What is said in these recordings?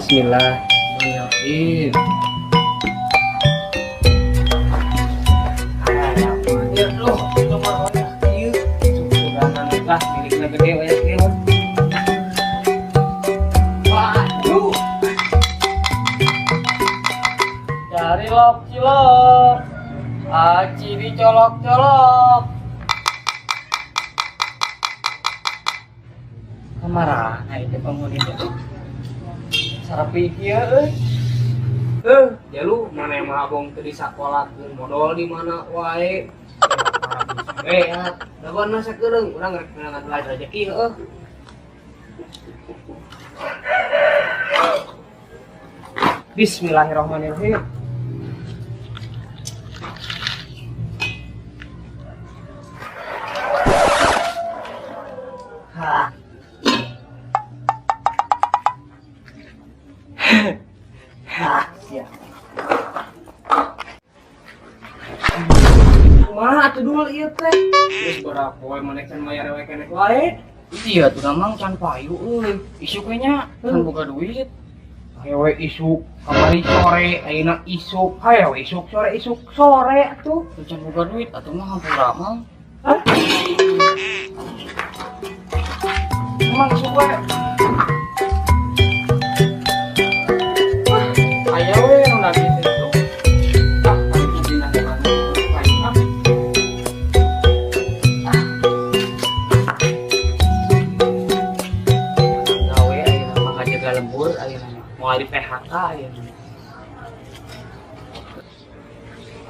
Bismillahirrahmanirrahim. Ya loh, nomor ieu sudanan lah milikna gede we ieu. Waduh. Dari lok cilok. Aci dicolok-colok. Kamarana itu penghuni teh? Sarapi kieu euy. Jalu mana mah abong teu disakolakeun modal di mana wae. Dagoan sakedeung urang rek meunangan rezeki heueuh. Bismillahirrahmanirrahim. Ha. Ha, ya. Kumaha atuh dul ieu teh? Geus berapa poe maneh can mayar we keneh wae. Iya tuh mang can payu euy. Isuk we nya can boga duit. Hayo we isuk, kamari sore, ayeuna isuk. Hayo we isuk sore, isuk sore atuh. Can boga duit atuh mah hampura mang. Hah? Emang isuk we. Aya we nu nagih teh tuh. Ah, paling dina paling ah. Gawe ayeuna mah ngajaga lembur ayeuna mah. Moal di PHK ayeuna.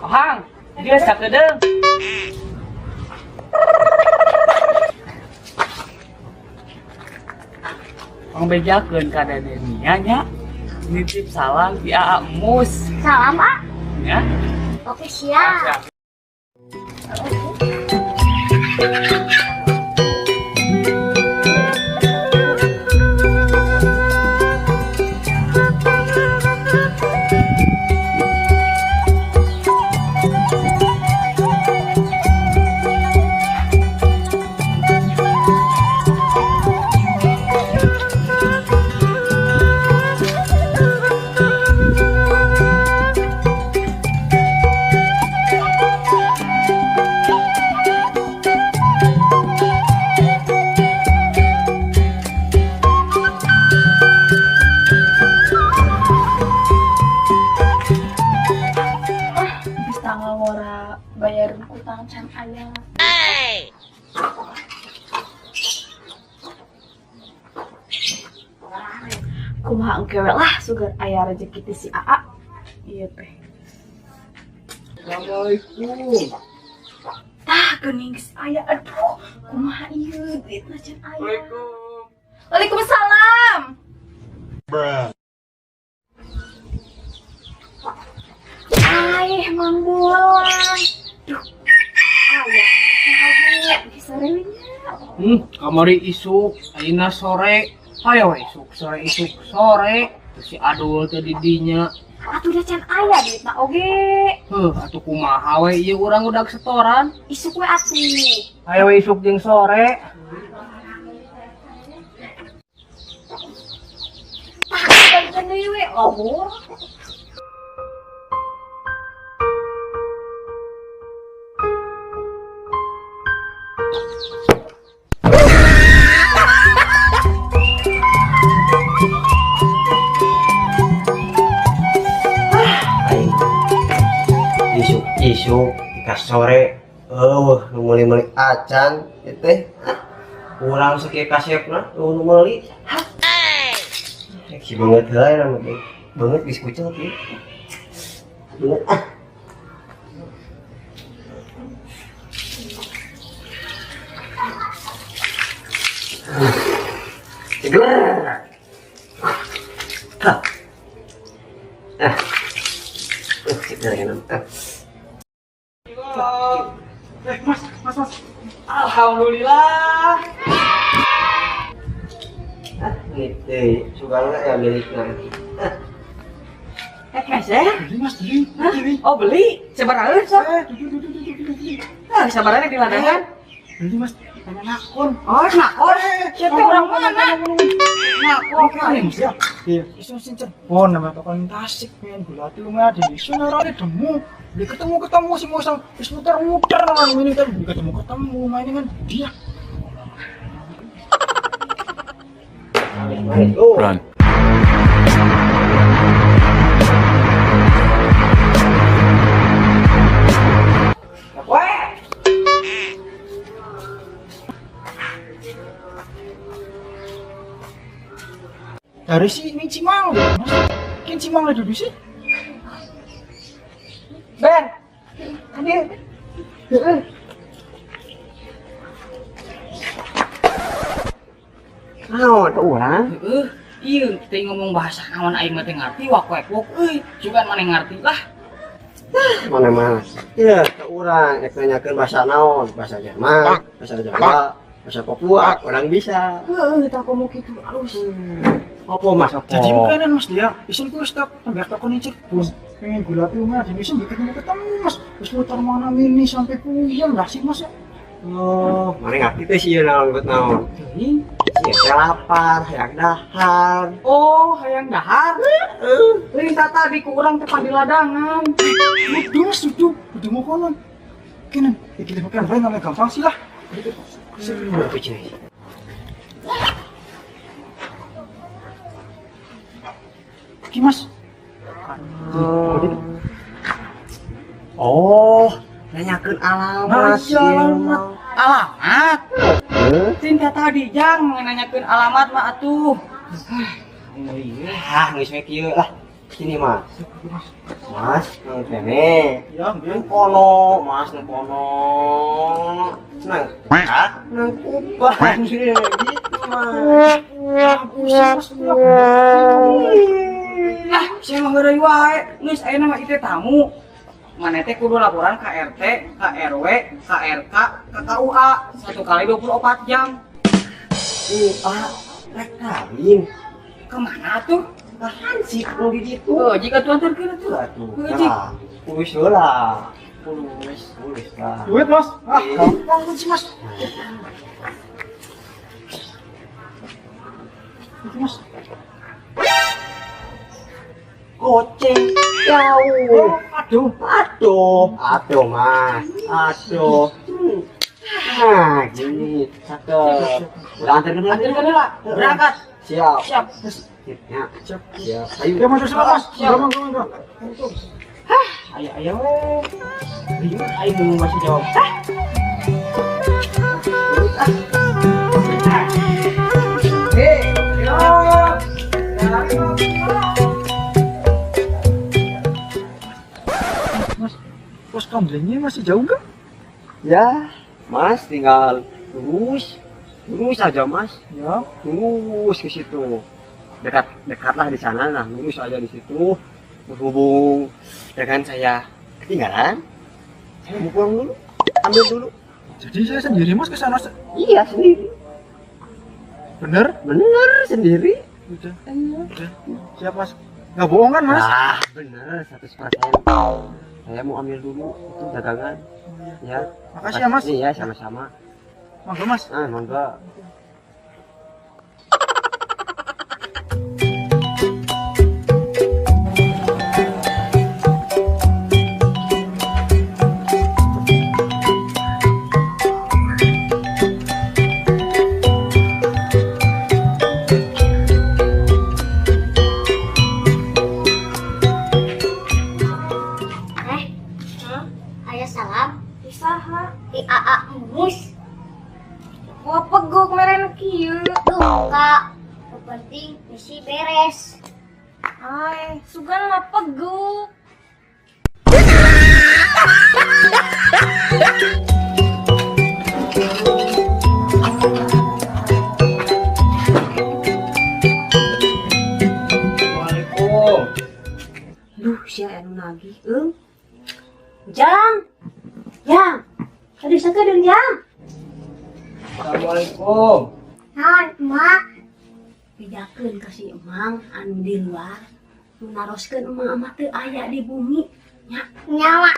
Ohang, dia sakedeung. Pangbejakeun ka Denia nya. Nitip salam di AA Mus. Salam, Pak. Ya. Oke, siap. Wora bayarin utang can aya. Kumaha engke we lah sugan aya rezeki ti si AA. Ieu teh. Assalamualaikum. Tah geuning geus aya aduh kumaha ieu duitna can aya. Waalaikumsalam. Waalaikumsalam. Bruh. Aih, Mang Bolang. Duh, aya bisa rewenya. Kamari isuk, ayeuna sore. Hayo isuk sore, isuk sore. Terus si Adul teh di dinya. Atuh da can aya duitna oge. Heuh, atuh kumaha we ieu urang udah setoran. Isuk we atuh. Hayo isuk jeung sore. Tah, balikan deui we. Oh. Isuk ka sore eueuh nu meuli-meuli acan ieu teh urang sakieu kasepna nu meuli. Si beungeut heula eta mah teh. Beungeut geus kucel kieu. Beungeut ah. Seger. Hah. Ah. Seger ya, ah. Mas, mas, mas. Alhamdulillah. Ah, gitu. Sugana ya milikna. Mas ya? Beli mas, beli. Beli. Oh beli, sabaraha sok? Ah, sabaraha di ladangan? Beli mas, tanya nakon. Oh, nakon. Siapa orang mana? Nakon, mas ya. Iya, isun sing Cirebon namanya tokoh Tasik pengen gulati rumah di isun arane demu. Beli ketemu-ketemu sing mau wis muter-muter nang ini kan beli ketemu-ketemu main kan dia. Run. Dari si ini Cimang, Mas. Kin Cimang lagi duduk sih. Ben. Hadir. Heeh. Naon teh urang? Heeh, ieu teh ngomong bahasa naon aing mah teu ngarti wak wek wok euy, sugan maneh ngarti lah. Mana mas? Iya, ke urang rek nanyakeun bahasa naon, bahasa Jerman, bahasa Jawa, bahasa Papua, orang bisa. Heeh, tah komo kitu alus. Apa mas? Apa? Jadi makanan Mas dia, isun ku wis tak sampe takon ning Cirebon. Pengen gulati rumah di isun beli ketemu Mas. Wis muter mana mini sampai puyeng lah sih Mas. Oh, mana ngerti teh sih naon buat naon. Teuing. Sia teh lapar, hayang dahar. Oh, hayang dahar. Heeh. Lain tadi ku urang teh di ladangan. Udah Mas, udah, udah mau konon. Kenen, iki makan lain namanya gampang sih lah. Apa cina? Ki Mas. Oh, nanyakeun alamat. Nah, iya, alamat. Alamat. Cinta tadi jang nanyakeun alamat mah atuh. Ah, geus we kieu lah. Sini Mas. Mas, nang kene. Ya, nggih. Nang kono, Mas nang kono. Nang. Hah? Nang kuban gitu, Mas. Mas. Ah, saya mah heureuy wae. Geus ayeuna mah ieu tamu. Maneh teh kudu laporan ka RT, ka RW, ka RK, ka KUA 1 kali 24 jam. Ah, rek kawin. Kemana tuh? Ka hansip nu di ditu. Oh, jika tuh antarkeun atuh. Atuh. Heuh, Nah, Kuis heula. Kuis, kuis lah. Duit Mas. Ah, gampang sih Mas. Itu Mas. Goceng jauh. Aduh. Aduh, aduh Mas. Aduh. Nah, gini, cakep. Udah antarkeun heula. Antarkeun heula. Berangkat. Siap. Siap. Ya. Siap. Siap. Ayo. Ya masuk sana Mas. Siap. Mangga, mangga, mangga. Hah, ayo ayo we. Bingung aing mau masih jawab. Hah. Hei, yo. Mas, pos kamblengnya masih jauh nggak? Ya, Mas tinggal lurus, lurus aja Mas. Ya. Lurus ke situ. Dekat, dekatlah di sana, nah lurus aja di situ. Berhubung dengan saya ketinggalan, saya mau pulang dulu, ambil dulu. Jadi saya sendiri Mas ke sana. Iya sendiri. Bener? Bener sendiri. Udah. Udah. Siap Mas. Nggak bohong kan Mas? Ah, bener 100%. Saya mau ambil dulu itu dagangan. Ya. Makasih ya Mas. Iya sama-sama. Mangga Mas. Ah, mangga. Ayah salam, usaha di AA Mus. Wah pegok meren kieu. Duh, Kak. Nu penting misi beres. Ay, sugan mah peguk. Assalamualaikum. Duh, sia anu nagih eung. Jang. Jang. Aduh sakedeung Jang. Assalamualaikum. Naon, Emak? Bejakeun ka si Emang anu di luar. Nu naroskeun emak mah teu aya di bumi nya. Nyawa.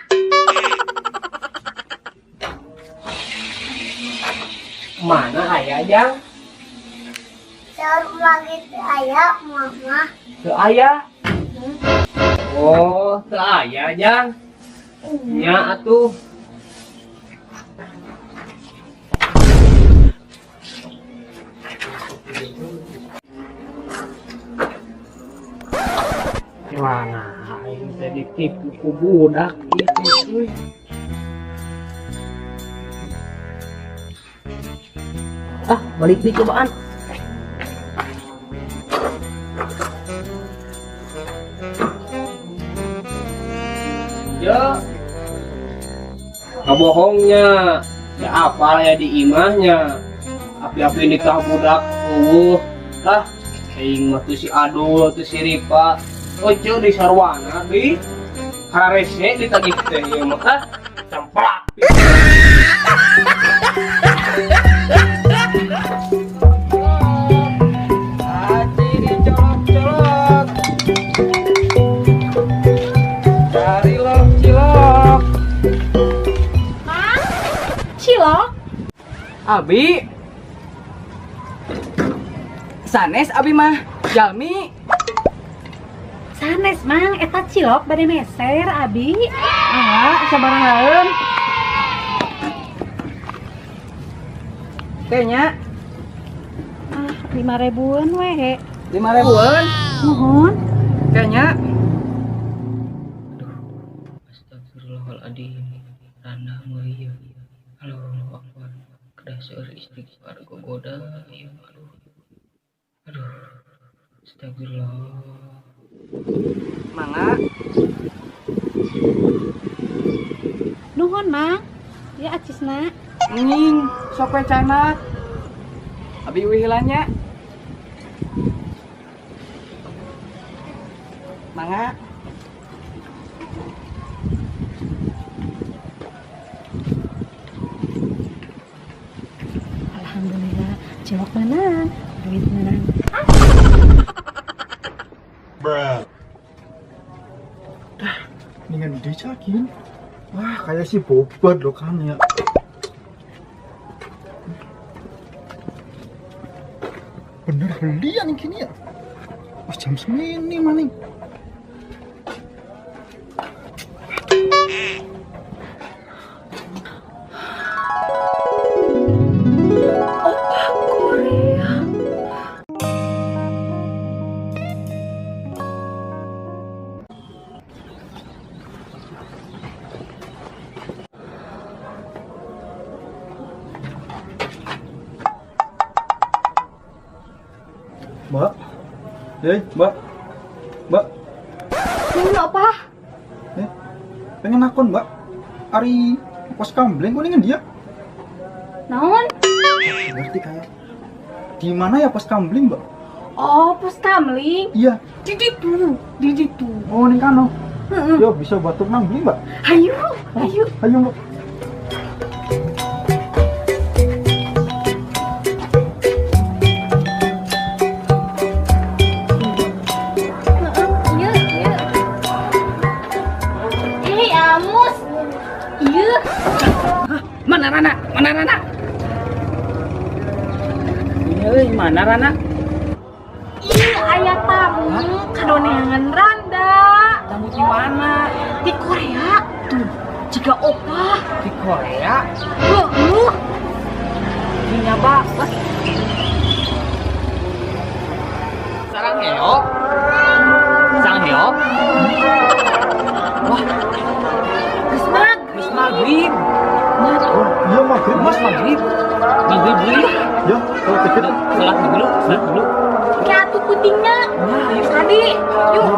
Mana aya Jang? Saur emak gitu aya emak mah. Teu aya. Oh, teu aya jang. Nya atuh. Gimana aing teh ditipu ku budak ieu teh euy. Ah, balik deui cobaan. Ya. Ngabohongnya. Ya apal ya di imahnya. Api-api nikah budak eueuh. Ah, aing mah teu si Adul, teu si Ripa. Ojo di sarwana di hararese ditagih teh ieu mah ah, cemplak. Aci dicolok-colok. Cari lok cilok. Mang, cilok. Abi. Sanes abi mah jalmi. Sanes mang eta cilok bade meser abi. Ah, sabarahaeun. Teh nya Ah, 5 ribuan we. 5 ribuan. Mohon. Teh nya. Astagfirullahaladzim, randa meuli ieu. Allahu akbar. Kedah seueur istighfar gogoda ieu aduh. Aduh. Astagfirullah. Mangga. Nuhun mang. Ya acisna. Ning, sok we canak. Abi uih heula nya. Mangga. Alhamdulillah, cilok menang, duit menang. Bruh. Dengan dicakin. Wah, kayak si bobat loh kan ya. Bener belian gini ya. Pas jam semini maning. Opa Korea. Mbak. Hei, Mbak. Mbak, Nuhun opa. eh, pengen nakon, Mbak. Ari pos kambleng kuningan dia. Naon? Ngerti kayak di mana ya pos kamling, Mbak? Oh, pos kamling. Iya. Di ditu, di ditu. Oh, ning kano. Heeh. Yo bisa batuk nang beli, Mbak. Hayu, hayu. Ayo, Mbak. Heeh, ieu, ieu. Hei, Amus. Ieu. Mana Rana? Mana Rana? Euy, mana Rana? Ieu aya tamu kadoneangan Randa. Tamu di mana? Di Korea. Tuh, jiga opa. Di Korea. Heeh. Di nyaba. Sarang heo. Sang heo. Wah, Geus maghrib. geus maghrib. Oh, iya maghrib, Mas. Mas maghrib. Maghrib dulu ya. Ya, kalau begitu. Sholat dulu, sholat dulu. Ya atuh pentingnya. Nah, ayo. Tadi, yuk.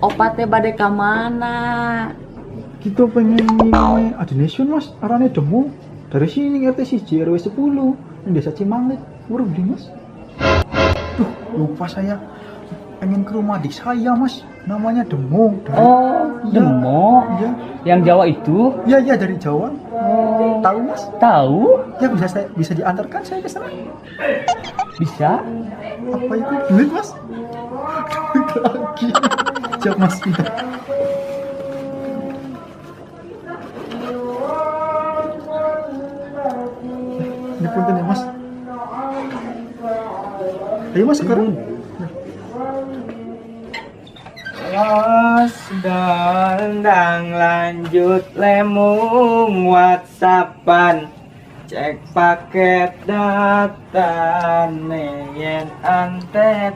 Opa teh bade ka mana? Kita pengen ini ada nation, Mas. Arane demo dari sini RT 1 RW 10 di Desa Cimanglit. Baru beli, Mas. Duh, lupa saya. Pengen ke rumah adik saya, Mas. Namanya Demo. Dari, Oh, Iya. Demo. Iya. Yang Jawa itu? Iya, iya dari Jawa. Oh. Tahu Mas? Tahu? Ya bisa diantarkan saya ke sana? Bisa. Apa itu duit Mas? Duit lagi. Siap Mas. Ini punten ya Mas. Ayo Mas sekarang. Los dondang lanjut lemung whatsappan cek paket data yen ante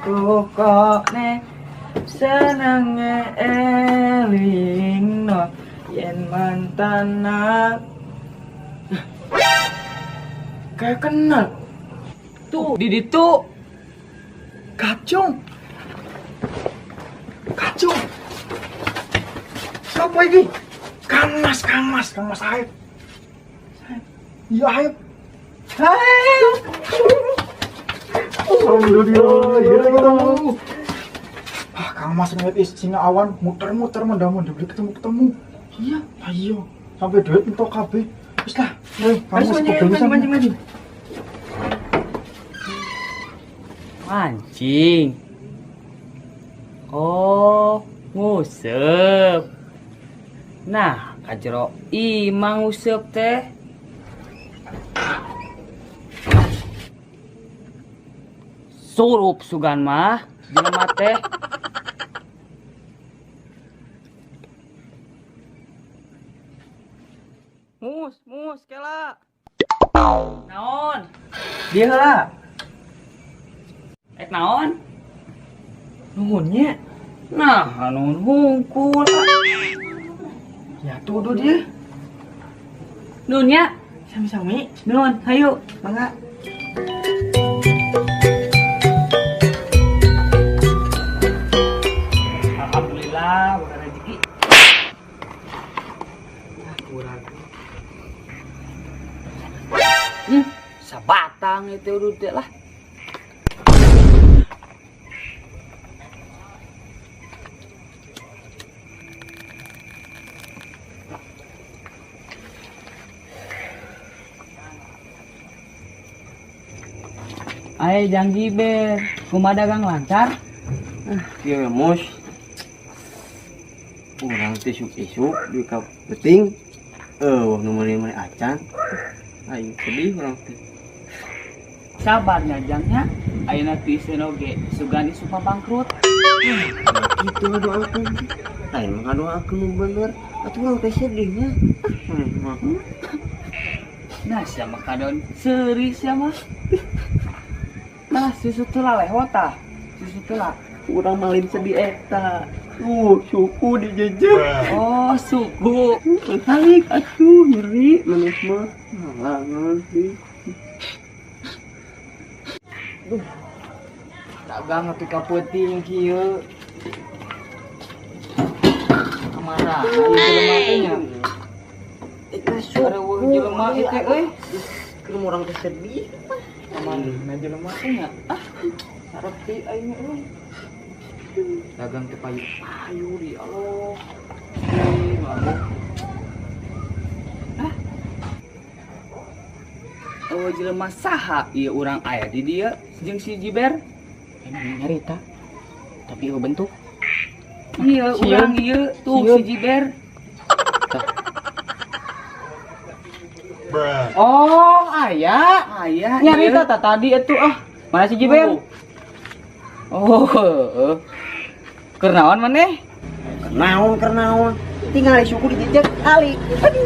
tukokne senenge elingno yen mantan kayak kenal tuh di ditu kacung. Kacung. Siapa ini? Kang Mas Aib. Iya Aib. Aib. Alhamdulillah, ya ketemu. Ah, Kang Mas ngeliat sini awan muter-muter menda-menda beli ketemu-ketemu. Iya, ayo. Sampai duit entok kabeh. Wis lah, Kang Mas mancing. Mancing. Oh, nguseup. Nah, kajero imah nguseup teh. Surup sugan mah, jelema teh. Mus, kela. Naon? Dia heula. Ek naon? Nuhunnya. Nah, nuhun hungkul. Ya tuh dia. Nuhunnya. Sami-sami. Nuhun, hayu. Mangga. Alhamdulillah, bukan rezeki. Ah, kurang. Sabatang itu udah lah. Ayo jang jiber, kumaha dagang lancar? Kieu Mus. Urang teh isuk-isuk di ka peuting. Eueuh nu meuli-meuli acan. Aing sedih urang teh. Sabarnya jangnya, ayeuna teh iseun oge sugan isup bangkrut. Kitu ngadoakeun. Lain mah ngadoakeun nu bener. Atuh urang teh sedihnya. Nah, sia mah kadon seuri sia mah. Nah, susu teu lehot tah. Susu teu lah. Urang malin sedih eta. Suku dijejek. Oh, suku. Balik atuh nyeri maneh mah. Halangan sih. Duh. Dagang nepi ka peuting kieu. Kamara ieu jelema teh nya. Eta suku jelema ieu teh euy. Keur urang teh sedih. Kamana jelema teh nya? Ah, sareti aing euy. Dagang teh payu-payu di Allah. Mabuk. Hah? Oh, jelema saha ieu urang aya di dieu jeung si Jiber? Emang nyarita. Tapi eueuh bentuk. Iya, urang ieu tuh si Jiber. Oh, aya. Aya. Nyarita tah tadi atuh ah. Mana si Jiber? Oh, heeh. Keur naon maneh? Keur naon. Tinggal suku dijejek kali.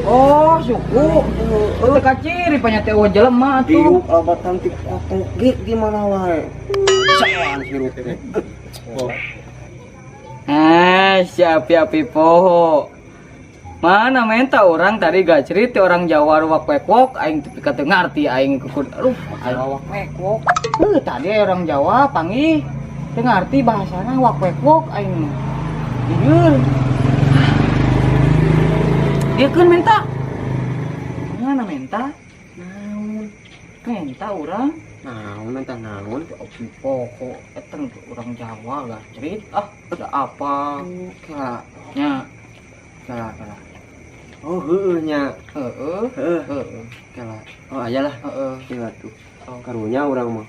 Oh, suku. Teu kaciri panya teh eueuh jelema atuh. Diuk abatan ti kotok ge di mana wae. Sawan sirup teh. Eh, siap-siap poho. Mana menta orang tadi gak cerita orang Jawa ruwak wekwok aing teu pika teu ngarti aing kukud. Aduh, wak wekwok. Heuh, tadi orang Jawa panggih teu ngarti bahasana wak wekwok aing mah. Jujur. Dia kan menta. Mana menta? Naon? Menta urang. Naon menta naon? Pokok eteng orang Jawa gak cerit ah ada apa? Kira nya. Kira. Oh, Oh, heueuh nya. Heeh. Heeh. Heeh. Kela. Oh, aya lah. Heeh. Iya tuh. Karunya urang mah.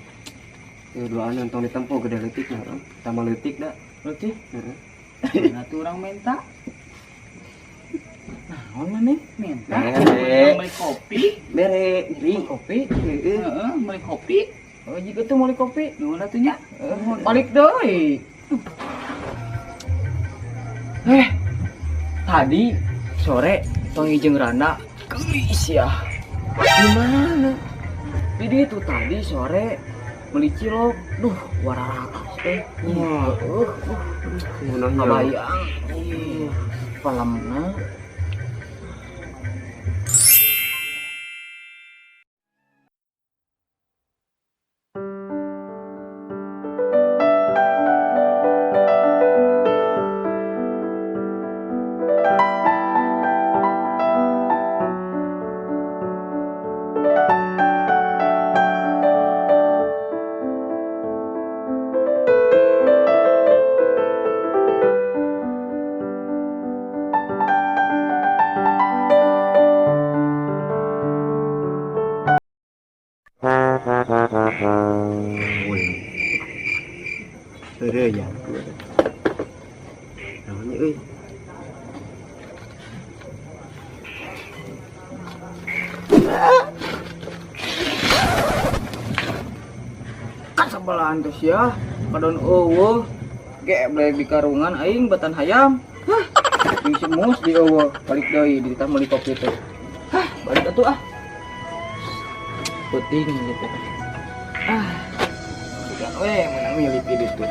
Ya doaan tong ditempo gede leutik nya, tambah leutik da. Leutik? Heeh. Nah, tuh orang minta. Naon maneh minta? Mere. Beli kopi, Mere, beli kopi. Heeh. Heeh, beli kopi. Oh, jika tuh beli kopi, nuhun atuh nya. Heeh, balik deui. Eh, tadi sore tong jeung Randa geulis ya. Gimana? Jadi itu tadi sore beli cilok, duh wararatas teh. Wah. Ngeunahnya. Kabayang. Ih, pelemna. Wih. Heureuy ya. Namanya euy. Kasebelahan teh sia, padon eueuh. Geblek di karungan aing batan hayam. Hah, jeung si Mus di eueuh, balik deui di tah meuli kopi teh. Hah, balik atuh ah. Penting gitu. Ah, sudah we menang milih di ditu.